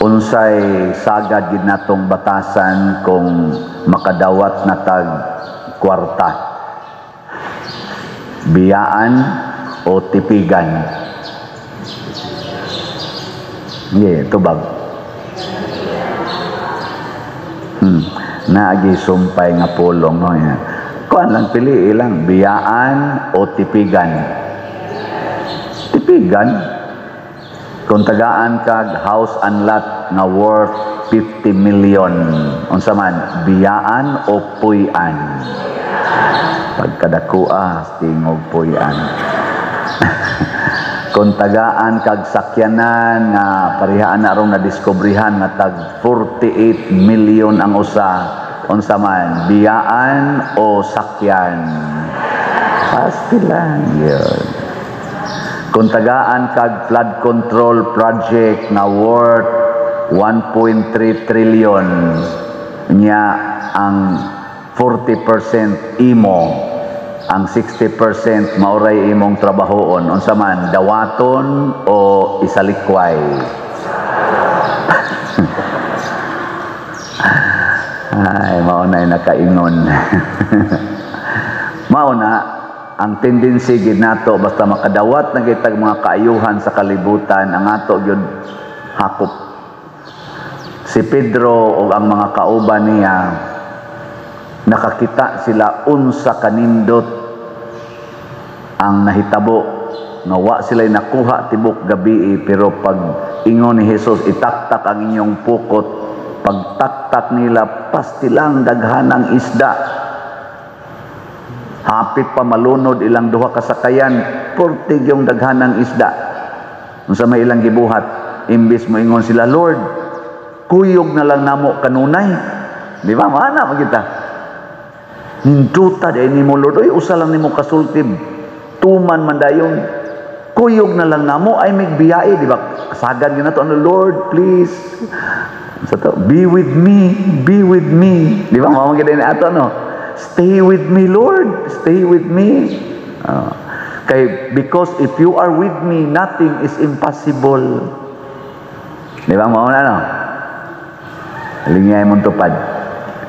Unsay sagad gid natong batasan kung makadawat na tag kwarta? Biyaan o tipigan? Yeah, tubag. Naagi sumpay nga pulong, no, yan. Kuan lang, pili lang, biyaan o tipigan. Tipigan. Kung tagaan kag house and lot nga worth 50 million, unsa man, biyaan o puy-an? Pagkadakua, tingog puy-an. Kung tagaan kag sakyanan nga parihaan na rong nadiskubrihan nga tag 48 million ang usa, unsa man, biyaan o sakyan? Pasti lang yun. Kung tagaan kag flood control project nga worth 1.3 trillion, nya ang 40% imo, ang 60% maoray imong trabahoon, unsa man, dawaton o isalikway? Ay, mao na nakaingon. Mao na ang tendency gid nato, basta makadawat na kitag mga kaayuhan sa kalibutan, ang ato gyud hakop. Si Pedro o ang mga kauban niya, nakakita sila unsa kanindot ang nahitabo nga wa sila nakuha tibok gabi, pero pag ingon ni Jesus, itaktak ang inyong pukot, pagtaktak nila, pastilang daghanang isda. Hapit pa malunod ilang duha ka sakayan, purtig yung daghanang isda. Unsa may ilang gibuhat? Imbis mo ingon sila, Lord, kuyog na lang namo kanunay. Di ba? Maana man kita. Ninduta di nimo, Lord. Oy, usa lang nimo kasultib. Tuman man dayon. Kuyog na lang namo ay migbiyae, di ba? Kasagan gyud nato, ano, Lord, please. Sa to, be with me, be with me. Di ba? Mao man gyud ni ato, no? Stay with me, Lord. Stay with me. Kay because if you are with me, nothing is impossible. Di ba? Mao na, no? Lingay mong tupad.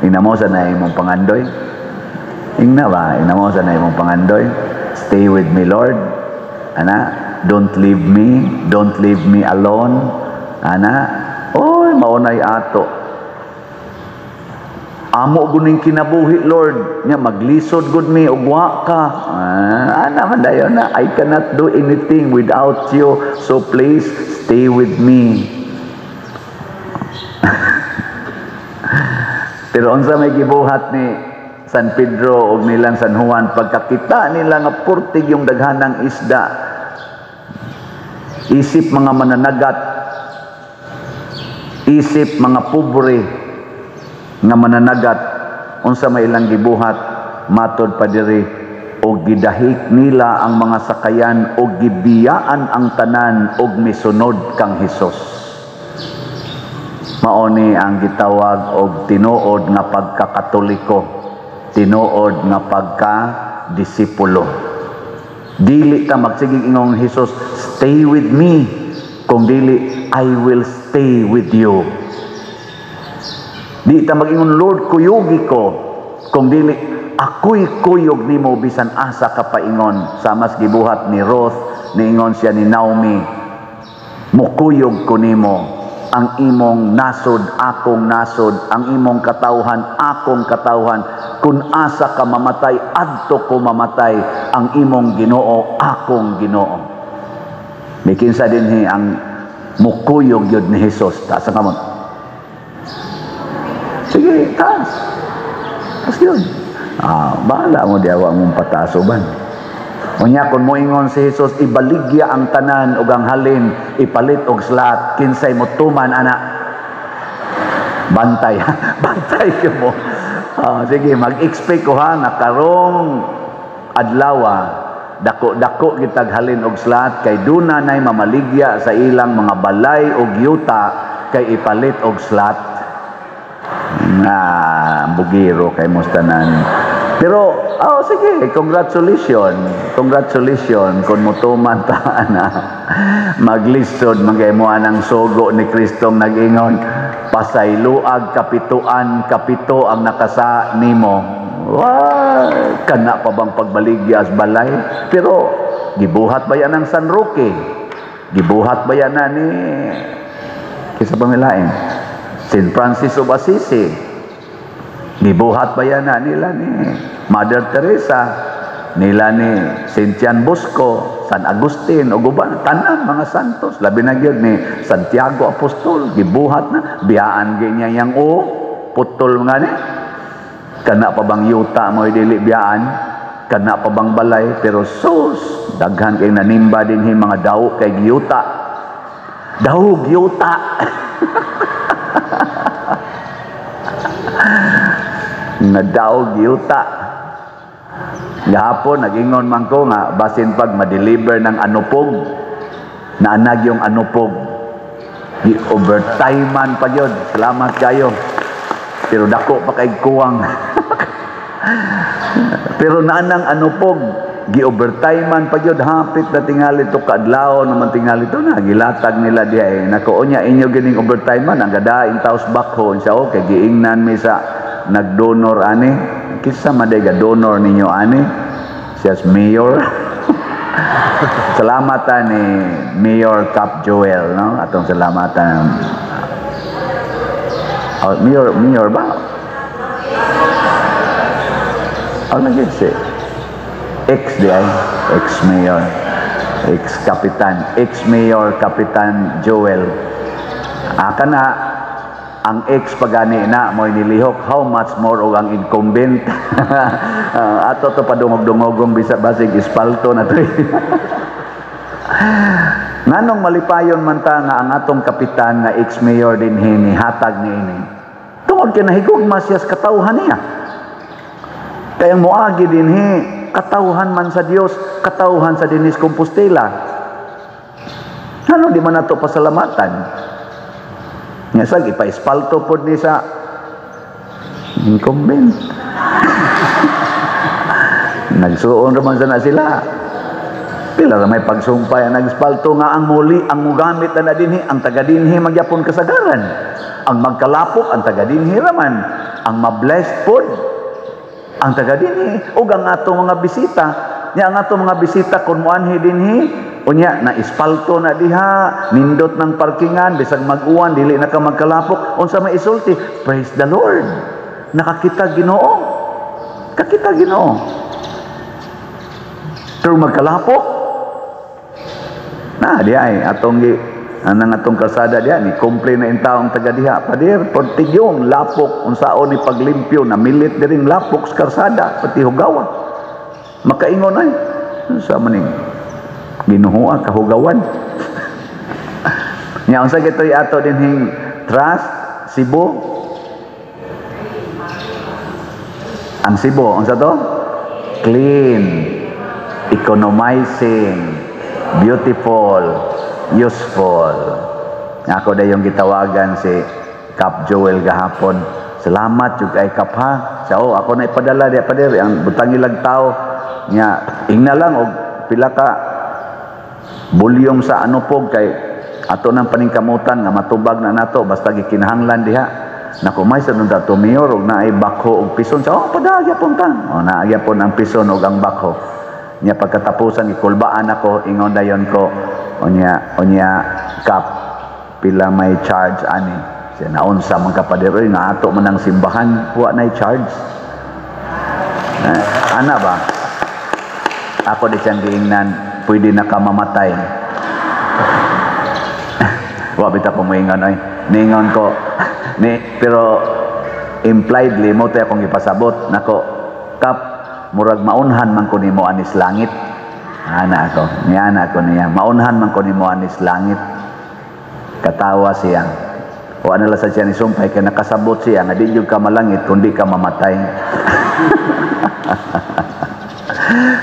Inamo sa na imong pangandoy. Ingna ba? Inamo sa na imong pangandoy. Stay with me, Lord. Ana, don't leave me. Don't leave me alone. Ana, oy, maunay ato. Amo guning kinabuhi, Lord. Nya maglisod gud mi og wa ka. Ana man dayon na, I cannot do anything without you. So please stay with me. Pero unsa may gibuhat ni San Pedro og nilang San Juan pagkakita nila nga purtig yung daghanang isda, isip mga mananagat, isip mga pobre nga mananagat, unsa may ilang gibuhat? Matod pa diri, og gidahik nila ang mga sakayan og gibiyaan ang tanan og misunod kang Hesus. Mao ni ang gitawag og tinuod nga pagkakatoliko, tinuod nga pagkadisipulo. Dili ta magsigig ingong Hesus, stay with me, kung dili, I will stay with you. Di ta mag-ingon, Lord, kuyugi ko, kung dili, ako'y kuyog nimo bisan asa ka paingon. Sa mas gibuhat ni Ruth, niingon siya ni Naomi, mukuyog ko nimo, ang imong nasod, akong nasod, ang imong katawhan, akong katawhan. Kung asa ka mamatay, adto ko mamatay, ang imong Ginoo, akong Ginoo. May kinsa dinhi ang mukuyog yun ni Hesus. Taas ang kamot. Sige, taas. Taas yun. Bahala mo, diawa mong patasoban. Unya, kung moingon si Jesus, ibaligya ang tanan ug ang halin, ipalit og slat, kinsay mo tuman, ana. Bantay, bantay mo. Sige, mag-expect ko ha, nga karong adlaw, dako-dako kitag halin og slat, kay duna nay mamaligya sa ilang mga balay og yuta, kay ipalit og slat. Nga, bugiro kay mostanan. Pero, oh, sige, congratulations. Congratulations kung mutuman ta na maglisod man kay mo anang sugo ni Kristong nag-ingon, "Pasayloag kapituan kapito ang nakasa nimo." Wah, kana pa bang pagbaligya as balay? Pero gibuhat ba yan ang San Roque? Gibuhat ba yan na ni kinsa pa milain? St. Francis of Assisi. Gibuhat ba yan na nila ni Mother Teresa, nila ni St. John Bosco, San Agustin, ug uban, tanan mga santos, labi na gyud ni Santiago Apostol, gibuhat na, biyaan gyud niya yang o, putol nga ni. Kana pa bang yuta mo dili biyaan? Kana pa bang balay? Pero sus, daghan kay nanimba dinhi mga daw kay yuta. Daw yuta. Nga daw yuta. Gahapon nag-ingon man ko nga basin pag ma-deliver ng anupog, naanag yung anupog. Di overtime man pa yun. Salamat kayo. Pero dako pa kay kuwang. Pero naanang anupog, gi-overtime man pa yun. Hapit na tingali to kaadlaw naman tingali to na gilatag nila diha eh. Nako unya inyo gining overtime man ang gadaing taos bakho siya, okay giingnan mi sa nagdonor ani. Kinsa man day donor ninyo ani? Siya mayor. Salamatan ni Mayor Cap Joel, no? Atong salamatan. Oh, mayor, mayor ba? Oh, lagi si ex di ay, ex-mayor, ex-kapitan, ex-mayor Kapitan Joel. Aka na, ang ex pagani na mo'y nilihok, how much more og ang incumbent? Ato to padungog-dungogong bisa basig ispalto na to. Nganong malipayon man ta nga ang atong kapitan nga ex-mayor dinhi ni hatag niini? Tungod kay nahigugma siya sa katawhan niya. Kaya ang moagi dinhi, katawhan man sa Dios, katawhan sa dinis Compostela. Ano di man nato pasalamatan? Nga sag ipa-espalto pod ni sa incumbent. Nagsuon raman sana sila. Pila ra may pagsumpay ang nag-espalto nga ang muli ang mugamit na dinhi, ang taga dinhi magyapon kasagaran. Ang magkalapok ang taga dinhi raman, ang ma-blessed pod ang taga dinhi ug ang atong mga bisita. Nya ang atong mga bisita kun moanhi dinhi, unya na espalto na diha, nindot ng parkingan, bisag mag-uwan dili na ka magkalapok, unsa may isulti? Praise the Lord. Nakakita Ginoo. Kakita Ginoo. Pero magkalapok na di ay atong gi anang atong kalsada diha ni complain na intawong taga diha, "Pader, portigyong lapok, unsaon ni paglimpyo, namilit diring lapok sa kalsada, pati hugawa." Makaingon ay unsa man ning ginuhua kahugawan. Nya unsa gitoy ato dinhing trust Cebu? Ang Cebu unsa to? Clean, economizing, beautiful, useful. Ako dayong gitawagan si Cap Joel gahapon. "Salamat jud kay Cap ha." Siya, "Oh, ako na ipadala diha, pader, ang butang ilag tao." Nya ingna lang og pila ka volume sa anupog kay ato nang paningkamutan nga matubag na nato basta gikinahanglan diha. Nako may sa nung dato mayor og naay bakho og pison. Siya, "Oh, padagya pon ta." Oh, naagya pon ang pison og ang bakho. Nya pagkatapusan gikulbaan ako, ingon dayon ko, "Unya, unya Kap, pila may charge ani?" Siya, "Naunsa man ka, pader, oy, nga ato man ang simbahan, wa nay charge." Eh, ana ba? Ako di siyang giingnan, "Pwede na ka mamatay." Wa bitaw ko moingon oy. Ningon ko ni, pero impliedly mo tay akong gipasabot nako, "Kap, murag maunhan man ko nimo anis langit." Ana ako, niya ana ako niya, "Maunhan man ko nimo anis langit." Katawa siya. Wa na lang sa siya ni sumpay kay nakasabot siya nga di jud ka malangit kundi ka mamatay.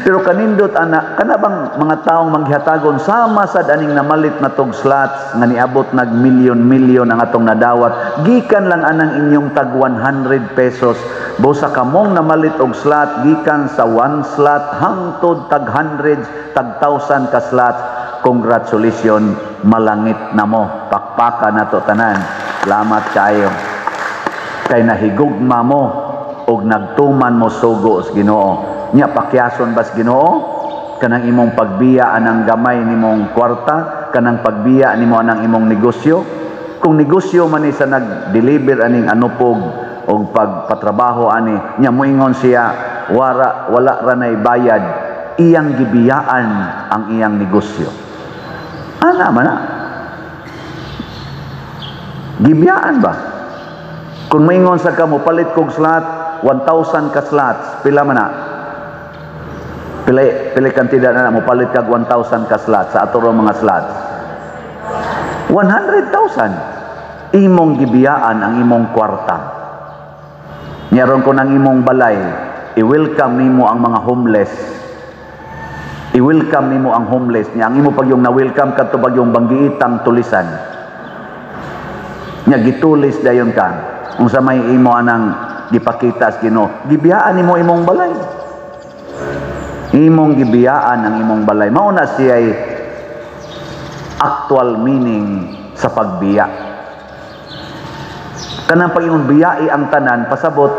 Pero kanindot ana, kana bang mga taong manghatagon sama sad aning namalit na tog slots nga niabot nag milyon-milyon ang atong nadawat, gikan lang anang inyong tag 100 pesos. Busa kamong namalit og slot gikan sa one slot hangtod tag hundreds, tag thousand ka slots. Congratulations, malangit na mo. Pakpaka nato tanan. Salamat kaayo. Kay nahigugma mo og nagtuman mo sugo sa Ginoo. Nya pakyason bas Ginoo kanang imong pagbiya anang gamay nimong kwarta, kanang pagbiya nimo anang imong negosyo. Kung negosyo man ni sa nag-deliver aning anupog og pagpatrabaho ani, nya moingon siya wala wala ra nay bayad, iyang gibiyaan ang iyang negosyo. Ana man na. Gibiyaan ba? Kung moingon sa kamo palit kog slot, 1,000 ka slots, pila man na? Pila pila kantidad na mo palit kag 1,000 ka slots sa ato mga slots? 100,000. Imong gibiyaan ang imong kwarta. Nyaron ko ng imong balay, i-welcome nimo ang mga homeless. I-welcome nimo ang homeless niya. Ang imo pag yung na-welcome kadto pag yung banggiitang tulisan. Nya gitulis dayon ka. Unsa may imo anang gipakita sa Ginoo, gibiyaan nimo imong balay. Imong gibiyaan ang imong balay. Mao na siya'y actual meaning sa pagbiya. Kanang pag-ingon biyai ang tanan, pasabot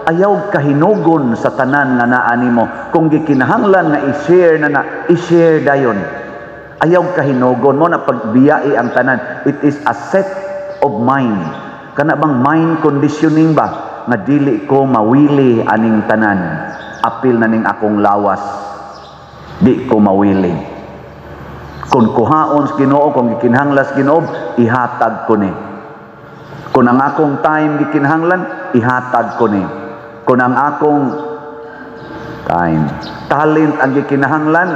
ayaw kahinugon sa tanan nga naa nimo. Kung gikinahanglan nga i-share na na, i-share dayon. Ayaw kahinugon mo na pagbiyai ang tanan. It is a set of mind. Kana bang mind conditioning ba nga dili ko mawili aning tanan? Apil na ning akong lawas, di ko mawili. Kung kuhaon sa Ginoo, kung gikinahanglan sa Ginoo, ihatag ko ni. Kung ang akong time gikinahanglan, ihatag ko ni. Kung ang akong time, talent ang gikinahanglan,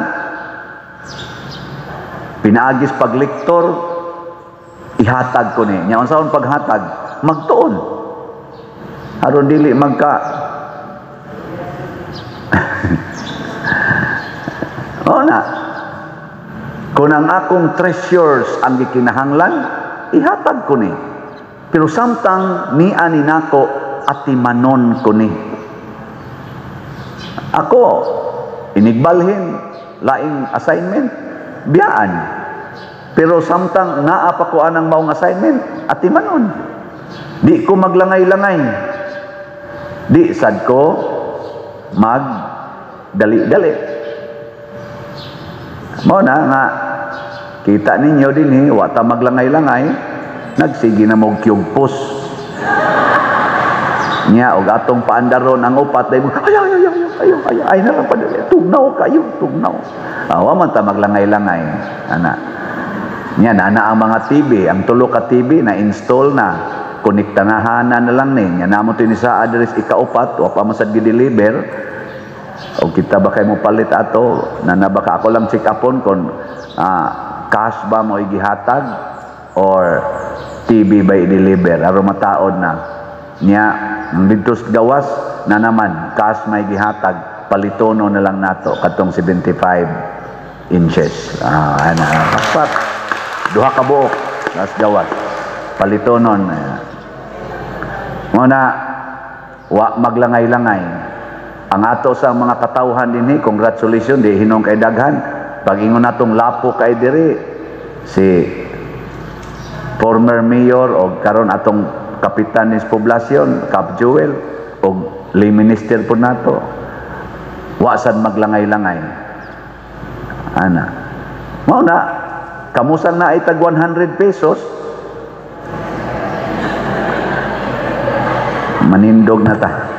pinaagis paglektor, ihatag ko ni. Nya unsaon paghatag? Magtuon. Aron dili magka Oo na. Kung ang akong treasures ang gikinahanglan, ihatag ko ni. Pero samtang niya ni nako, atimanon ko ni. Ako, inigbalhin, laing assignment, biyaan. Pero samtang naa pa ko anang maong assignment, atimanon. Di ko maglangay-langay. Di sad ko mag dali-dali. Mao na nga kita ninyo dinhi wa ta maglangay-langay, nagsige na mo kyugpos. Nya og atong paandaron ang upat dai ay ay ay ay ay ay ay na lang padali, tugnaw kayo, tugnaw. Wa man ta maglangay-langay ana. Nya na ang mga TV, ang tulo ka TV na install na, konektanahanan na lang ni. Nya namo ni sa address ikaupat, wa pa man sad gi-deliver. O kita ba kay mo palit ato, na baka ako lang check upon kung cash ba mo igihatag or TV ba i-deliver aron mataod na. Nya didto sa gawas na naman cash may gihatag, palitono na lang nato katong 75 inches. Ana pakpak duha ka buok tas gawas palitonon. Mo na wa maglangay-langay. Ang ato sa mga katawhan dinhi, congratulations, di hinong kay daghan. Pag-ingon natong lapo kay diri si former mayor o karon atong kapitan ni poblasyon, Cap Joel, o lay minister po nato, wa sad maglangay-langay. Ana. Mao na kamusang na ay tag 100 pesos, manindog na ta.